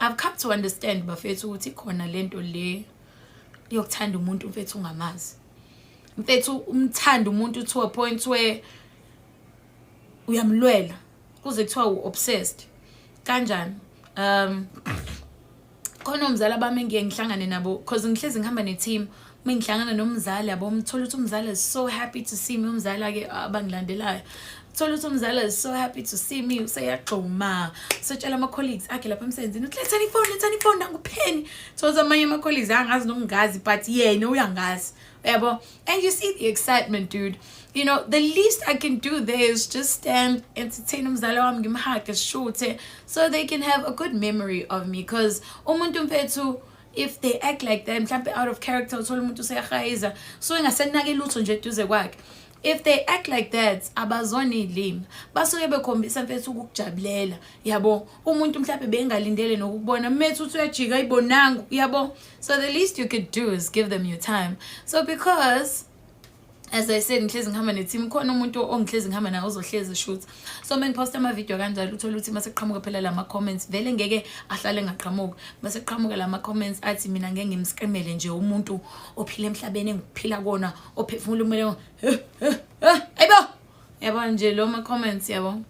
I've come to understand, bafethu, ukuthi khona lento le yokuthanda umuntu, mfethu, ungamazi. Mfethu, umthanda umuntu to a point where uyamlwela kuze kuthiwa u-obsessed. Kanjani? Khona umzala bami engiye ngihlangane nabo, 'cause ngihlezi ngihamba ne-team. Uma ngihlangana nomzali, yabo, umthola ukuthi umzali is so happy to see me. Umzala-ke abangilandelayo, thola ukuthi umzala is so happy to see me, useyagxuma, usetshela ama-colleagues akhe lapha emsebenzini ukuthi, "Lethani ifoni, lethani ifoni, nangupheni." Thola ukuthi amanye ama-colleagues angazi nokungazi, but yena uyangazi, yabo. And you see the excitement, dude. The least I can do there is just stand, entertain umzala wami, ngimhuge, sishuthe, so they can have a good memory of me, because umuntu, mfethu, if they act like that, mhlampe out of character, uthola umuntu useyahayiza, so engasenake lutho nje eduze kwakhe. If they act like that, abazona iy'limi, basuke bekhombisa, mfethu, ukukujabulela, yabo. Umuntu mhlawumbe bengalindele nokukubona, methu uthi uyajika, ayibonanga, yabo. So the least you could do is give them your time. So because, as I said, ngihlezi ngihamba ne-team, khona umuntu ongihlezi ngihamba naye ozohlezi shoot. So uma ngiphosta ama-video kanjalo, uthole ukuthi mase kuqhamuka phela lama comments, vele ngeke ahlale engaqhamuki. Mase kuqhamuka lama comments athi mina ngeke ngimscamele nje umuntu ophila emhlabeni engiphila kona, ophefumula umoya, ayibo, yabo nje lo ma comments, yabo.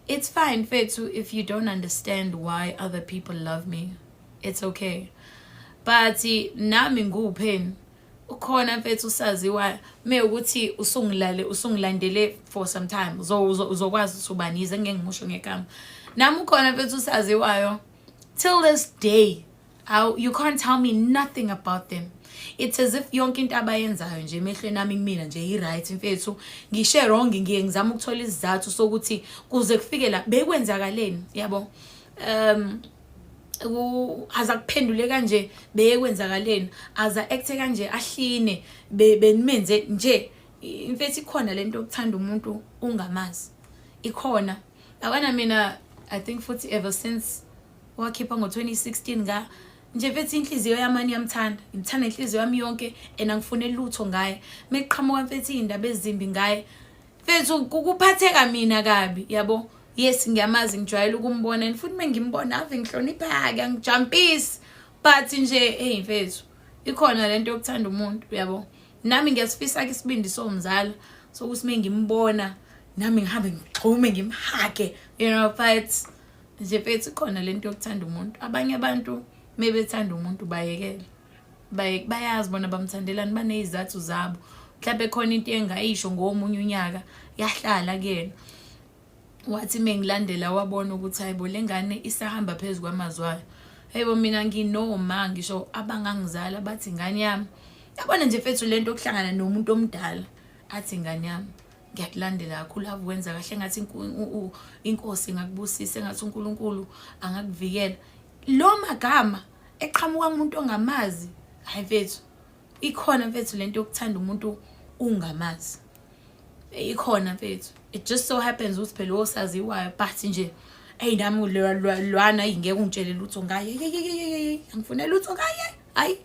It's fine, mfethu, if you don't understand why other people love me, it's okay. But nami ngupheni ukhona, mfethu, usaziwayo mewukuthi usungilale, usungilandele for some time, uzokwazi ukuthi ubani, yize ngeke ngimusho ngegama. Nami ukhona, mfethu, usaziwayo, till this day you can't tell me nothing about them. It's as if yonke into abayenzayo nje emehlweni ami, kumina nje, i-right, mfethu. Ngishe wrong, ngiye ngizama ukuthola isizathu sokuthi kuze kufike la bekwenzakaleni, yabo. Aza kuphendule kanje, beyekwenzakaleni, aza acte kanje, ahline, benimenze nje. Mfethu, ikhona lento yokuthanda umuntu ungamazi, ikhona, yabona. Mina I think futhi ever since wakhipha ngo-2016 nga nje, mfethu, inhliziyo yami iyamthanda, ngimthanda inhliziyo yami yonke and angifune lutho ngaye. Mekuqhamuka, mfethu, iy'ndaba ezimbi ngaye, mfethu, kuphatheka mina kabi, yabo. Yes, ngiyamazi, ngijwayele ukumbona, and futhi mengimbona ave ngihlonipha-ke, angijampisi, but nje, hey mfethu, ikhona lento yokuthanda umuntu, yabo. Nami ngiyasifisa-ke isibindi somzala sokuthi mengimbona nami ngihambe ngigxume, ngimhuge. But nje, mfethu, ikhona lento yokuthanda umuntu. Abanye abantu mebethanda umuntu, bayekele, bayazi bona bamthandelani, baney'zathu zabo. Mhlawumbe khona into engayisho ngomunye unyaka yahlala kuyena, wathi mengilandela wabona ukuthi, hayibo, le ngane isahamba phezu kwamazwi ayo. Hayibo, mina nginoma ngisho abangangizala bathi, "Ingane yami." Yabona nje, mfethu, lento yokuhlangana nomuntu omdala athi, "Ingane yami, ngiyakulandela kakhulu, ave wenza kahle, engathi inkosi ingakubusisa, engathi uNkulunkulu angakuvikela." Lo magama eqhamuka kumuntu ongamazi, hayi mfethu, ikhona, mfethu, lento yokuthanda umuntu ungamazi, ikhona, mfethu. It just so happens ukuthi phela osaziwayo, but nje, eyi, nami lwana ngeke ungitshele lutho ngaye. Angifune lutho ngaye, hayi.